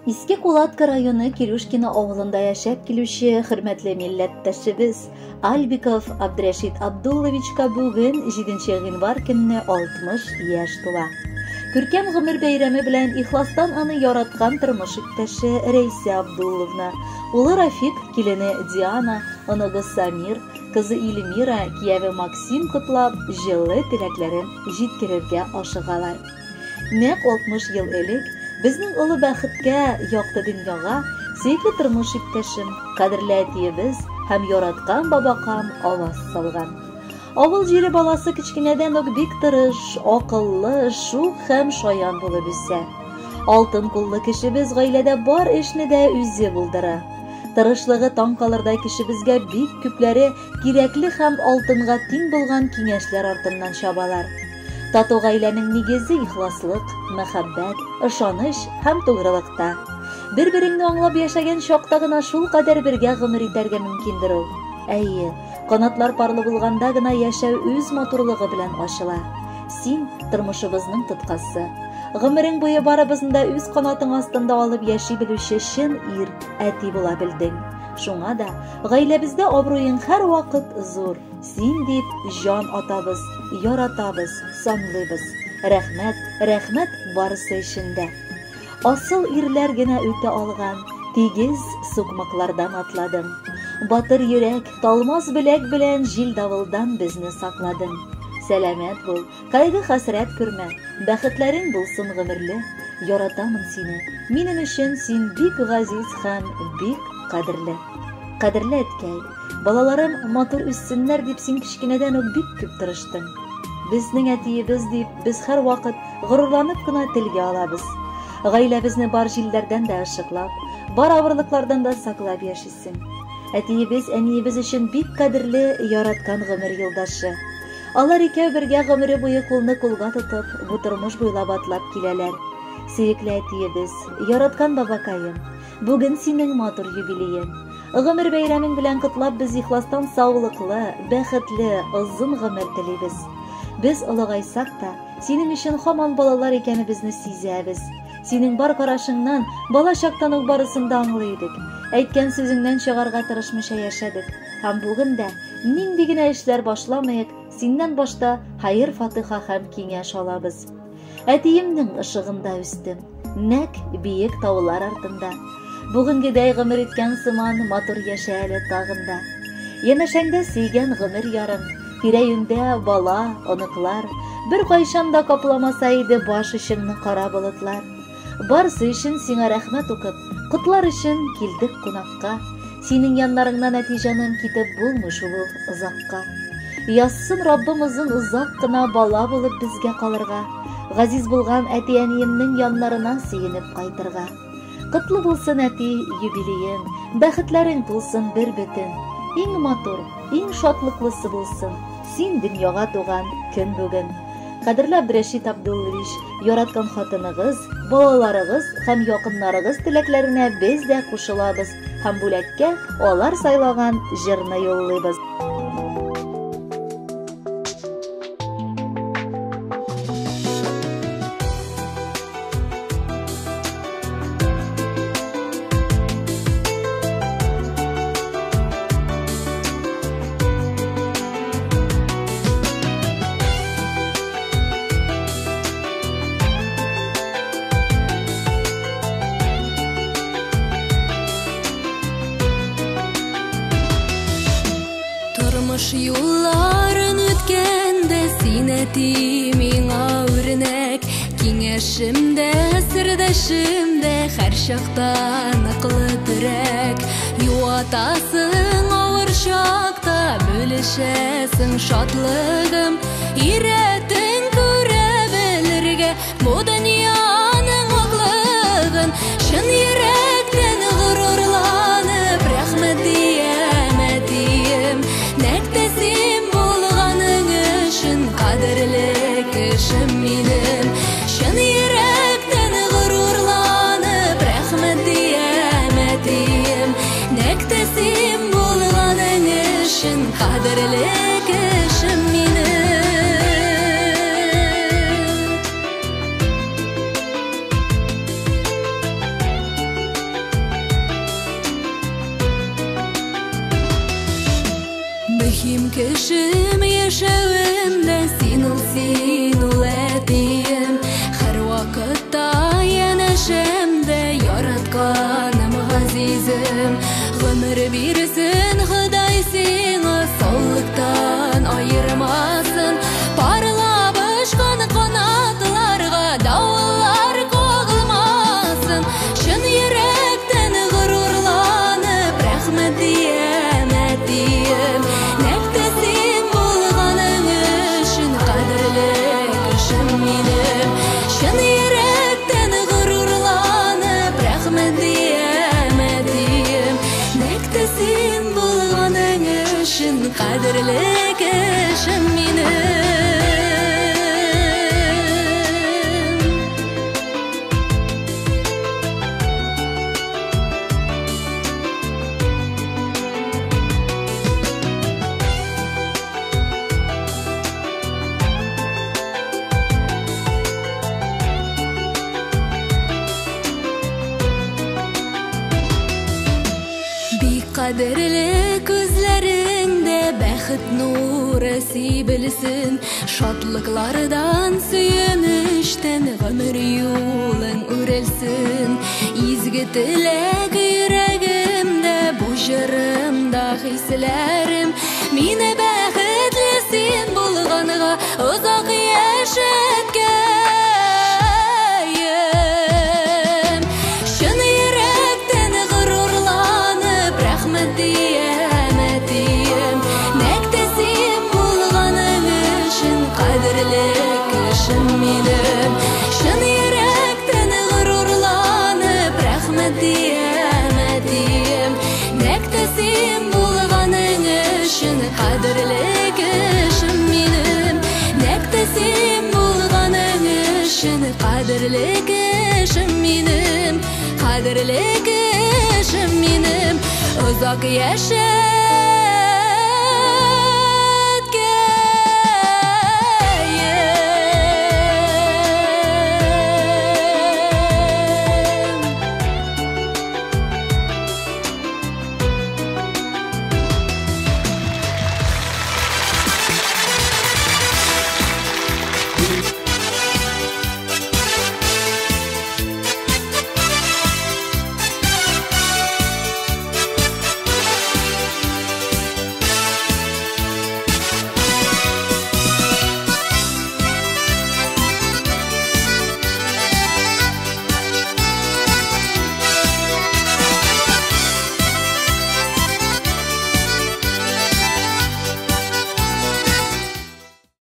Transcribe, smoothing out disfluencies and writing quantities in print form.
Иске Кулатка районы Кирюшкино авылында яшәп килүче хөрмәтле милләттәшебез Альбиков Абдрәшит Абдулловичка бүген 7 гыйнвар көнне 60 яшь тула. Күркәм гомер бәйрәме белән ихластан аны яраткан тормыш иптәше Рәйсә Абдулловна, улы Рафик, килене Диана, оныгы Самир, кызы Эльмира, кияве Максим котлап, җылы теләкләрен җиткерергә ашыгалар. Нәкъ 60 ел элек безнең олы бәхеткә, якты дөньяга сөекле тормыш иптәшем, кадерле әтиебез һәм яраткан бабакам аваз салган. Авыл җире баласы кечкенәдән үк бик тырыш, акыллы, шук һәм шаян булып үсә. Алтын куллы кешебез гаиләдә бар эшне дә үзе булдыра. Тырышлыгы таң калырдай кешебезгә бик күпләре кирәкле һәм алтынга тиң булган киңәшләр артыннан чабалар. Тату гаиләнең нигезе ихласлык, мәхәббәт, ышаныч һәм тугрылыкта. Бер-береңне аңлап яшәгән чакта гына шулкадәр бергә гомер итәргә мөмкиндер ул. Әйе, канатлар парлы булганда гына яшәү үз матурлыгы белән ачыла. Син тормышыбызның тоткасы. Гомерең буе барыбызны да үз канатың астында алып яши белүче чын ир, әти була белдең. Шуңа да гаиләбездә абруең һәрвакыт зур. Син дип җан атабыз, яратабыз, санлыйбыз. Рәхмәт, рәхмәт барысы өчен дә. Асыл ирләр генә үтә алган тигез сукмаклардан атладың. Батыр йөрәк, талмас беләк белән җил-давылдан безне сакладың. Сәламәт бул, кайгы-хәсрәт күрмә, бәхетләрең булсын гомерле. Яратамын сине, минем өчен син бик газиз һәм бик кадерле. Кадерле әткәй, балаларым матур үссеннәр дип син кечкенәдән үк бик күп тырыштың. Безнең әтиебез дип без һәрвакыт горурланып кына телгә алабыз. Гаиләбезне бар җилләрдән дә ышыклап, бар авырлыклардан да саклап яшисең. Әтиебез әниебез өчен бик кадерле, яраткан гомер юлдашы. Алар икәү бергә гомере буе кулны кулга тотып, бу тормыш буйлап атлап киләләр. Сөекле әтиебез, яраткан бабакаем, бүген синең матур юбилеең. Гомер бәйрәмең белән котлап, без ихластан саулыклы, бәхетле, озын гомер телибез. Без олыгайсак та, синең өчен һаман балалар икәнебезне сизәбез. Синең бар карашыңнан, бала чактан ук барысын да аңлый идек. Әйткән сүзеңнән чыгарга тырышмыйча яшәдек. Һәм бүген дә, нинди генә эшләр башламыйк, синнән башта хәер-фатыйха һәм киңәш алабыз. Әтиемнең ышыгында үстем. Нәк биек таулар артында. Бүгенгедәй гомер иткән сыман матур яшә әле тагын да. Янәшәңдә сөйгән гомер ярың, тирә-юньдә бала, оныклар. Бер кайчан да капламаса иде баш очыңны кара болытлар. Барысы өчен сиңа рәхмәт укып, котлар өчен килдек кунакка. Синең яннарыңнан, әти җаным, китеп булмый шул ул озакка. Язсын Раббым озын озак кына бала булып безгә калырга, газиз булган әти-әниемнең яннарына сөенеп кайтырга. Котлы булсын, әти, юбилеең, бәхетләрең тулсын бер бөтен. Иң матур, иң шатлыклысы булсын, син дөньяга туган көн бүген. Кадерле Абдрәшит Абдуллович, яраткан хатыныгыз, балаларыгыз һәм якыннарыгыз теләкләренә без дә кушылабыз һәм бүләккә алар сайлаган җырны юллыйбыз. Тормыш юлларын үткәндә син, әти, миңа үрнәк. Киңәшем дә, сердәшем дә, һәр чакта ныклы терәк. Юатасың авыр чакта, бүлешәсең шатлыгым. Өйрәттең күрә белергә бу дөньяның ваклыгын. Чын йөрәктән горурланып, рәхмәт диям, әтием. Нәкъ тә син булганың өчен кадерле кешем минем. Чын йөрәктән горурланып, рәхмәт диям, әтием. Нәкъ тә син булганың өчен кадерле кешем минем. кешем яшәвемдә син ул, син ул әтием. Һәрвакытта янәшәмдә яратканым газизем. Гомер бирсен Ходай сиңа, саулыктан аермасын. Парлап очкан канатларга давыллар кагылмасын. Чын йөрәктән горурланып рәхмәт диям әтием. Нәкъ тә син булганың өчен кадерле кешем минем. Чын йөрәктән горурланып рәхмәт диям әтием. Нәкъ тә син булганың өчен кадерле кешем минем. Бик кадерле күзләреңдә бәхет нуры сибелсен. Шатлыклардан, сөенечтән гомер юлың үрелсен. Изге теләк йөрәгемдә, бу җырымда хисләрем. Мине бәхетле син булганга озак яшәткәем. Чын йөрәктән горурланып рәхмәт диям әтием. Нәкъ тә син булганың өчен кадерле кешем минем. Чын йөрәктән горурланып рәхмәт диям әтием. Нәкъ тә син булганың өчен кадерле кешем минем. Нәкъ тә син булганың өчен кадерле кешем минем. Кадерле кешем минем. Озак яшә,